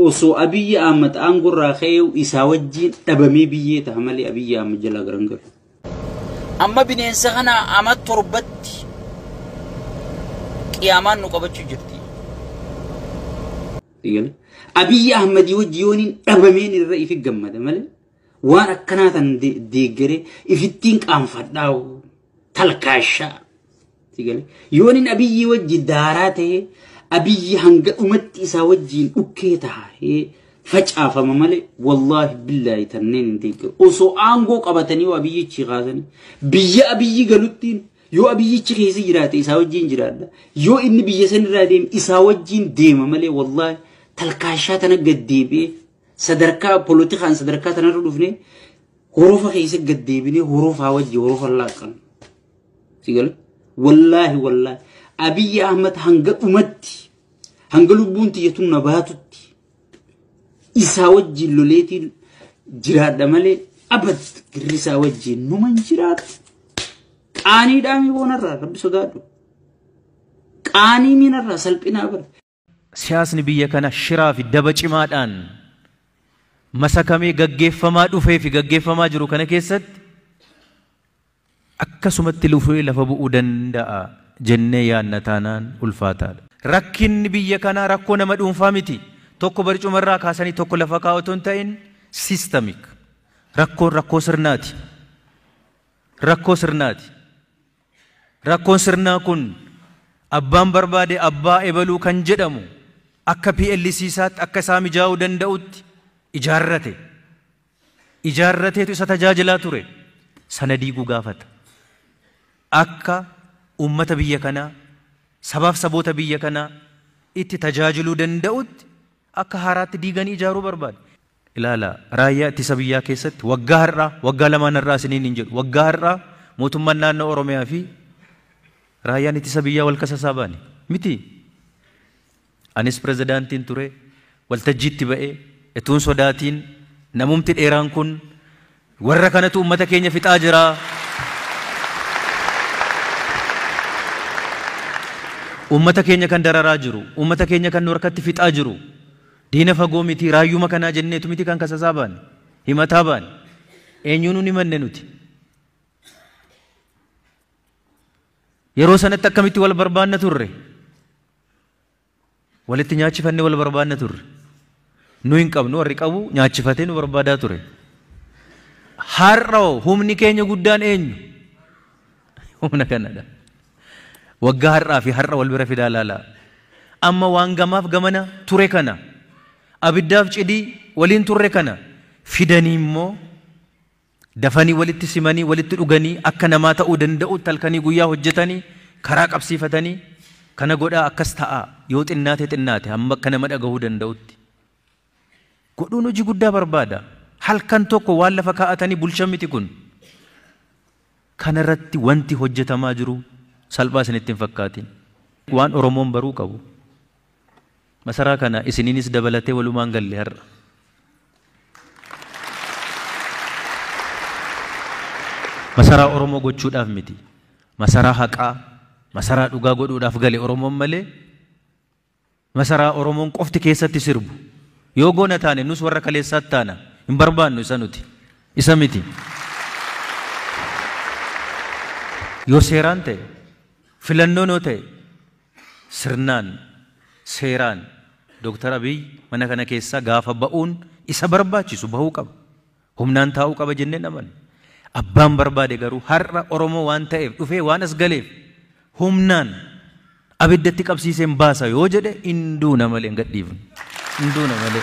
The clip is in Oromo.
Osoo Abiyyi Ahmad aangorraa ka'ee isaa wajjin dhabamee biyyee ta'a malee Abiyyi Ahmad jalaa garan galu. Amma bineensa kana ama torbatti qiyaamaan nu qabachuu jirti. Abiyyi Ahmadii wajji yooniin dhabameen irra ifi gammada malee waan akkanaa tan deeggaree ifittiin qaanfadhaa talkaashaa. Yooniin Abiyyi wajji daaraa ta'ee Abiyyi hanga dhumatti isaa wajjiin dhukkee taa'ee facaafama malee wallaahi billaahi tanneen hin deeggaru. Osoo aangoo qabatanii yoo Abiyyichi kaasanii biyya Abiyyi galuttiin yoo Abiyyichi keessa jiraate isaa wajjiin jiraadha. Yoo inni biyya sanirraa deeme isaa wajjiin deema malee wallaahi talkaashaa tana gad deebi'ee sadarkaa polotikaan sadarkaa tanarra dhufnee horofa keessa gad deebinee horofaa wajji horofa laaqan. Sigale wallaahi wallaahi Abiyyi Ahmad hanga dhumatti hanga lubbuun tiyyatuun na baatutti isaa wajjiin loleetiin jiraadha malee abad girrisaa wajjiin numan jiraadhu. Qaaniidhaa mi boonarraa rabbi sodaadhu. Qaanii miinarraa salphinaa bara. Siyaasni biyya kana shiraa fi daba cimaadhaan masakamee gaggeeffamaa dhufee fi gaggeeffamaa jiru kana keessatti akkasumatti lufee lafa bu'uu danda'a jennee yaadna taanaan ulfaataadha. Rakkinni biyya kanaa rakkoo nama dhuunfaa miti. Tokko barcumarraa kaasanii tokko lafa kaa'u otoo hin ta'in systemic. Rakkoon rakkoo sirnaati. Rakkoo sirnaati. Rakkoon sirnaa kun abbaan barbaade abbaa ebaluu kan jedhamu akka PLC isaatti akka isaa mijaa'uu danda'utti ijaarrate. Ijaarrateetu isa tajaajilaa ture. Sana diiguu gaafata. Akka uummata biyya kanaa sabaaf saboota biyya kanaa itti tajaajiluu danda'utti akka haaraatti diiganii ijaaruu barbaade. Ilaala raayyaa ittisa biyyaa keessatti waggaa har'aa waggaa lamaan har'aa isiniin hin jedhu waggaa har'aa mootummaan naannoo Oromiyaa fi raayyaan ittisa biyyaa wal kasasaa baane miti. Anis pirezidaantiin ture waltajjiitti ba'ee etuun sodaatiin namumti dheeraan kun warra kanatu uummata keenya fixaa jira. Uummata keenya kan dararaa jiru, uummata keenya kan nu harkatti fixaa jiru, diina fagoo miti raayyuma kanaa jenneetu miti kan kasasaa baane, himataa baane, eenyuun nu himanne nuti. Yeroo sanatti akkamitti wal barbaanna turre? Walitti nyaachifannee wal barbaanna turre. Nu hin qabnu warri qabu nyaachifatee nu barbaadaa ture. Har'a humni keenya guddaan eenyu? Humna kanadha. Waggaa har'aa fi har'a wal bira fidaa laalaa. Amma waan gamaaf gamana ture kana abiddaaf cidii waliin turre kana fidanii immoo dafanii walitti simanii walitti dhuganii akka namaa ta'uu danda'utti halkanii guyyaa hojjetanii karaa qabsiifatanii kana godhaa akkas ta'a yoo xinnaate xinnaate hamma akka nama dhagahuu danda'utti. Godhuun hojii guddaa barbaada. Halkan tokko waan lafa kaa'atanii bulchan miti kun. Kanarratti wanti hojjetamaa jiru salphaa isinitti hin fakkaatin. Waan Oromoon baruu qabu. Masaraa kana isiniinis dabalatee walumaan galle har'a. Masaraa Oromoo gochuudhaaf miti. Masaraa haqaa, masaraa dhugaa godhuudhaaf gale Oromoon malee masaraa Oromoon qofti keessatti sirbu. Yoo goona taane nus warra kaleessaatti taana hin barbaannu isa nuti. Isa miti. Yoo seeraan ta'e filannoon yoo ta'e sirnaan seeraan Dooktar Abiy mana kana keessaa gaafa ba'uun isa barbaachisu bahuu qaba. Humnaan taa'uu qaba jennee amanna. Abbaan barbaade garuu har'a Oromoo waan ta'eef dhufee waan as galeef humnaan abiddatti qabsiiseen baasa yoo jedhe hin duuna malee hin gadhiifnu. Hin duuna malee.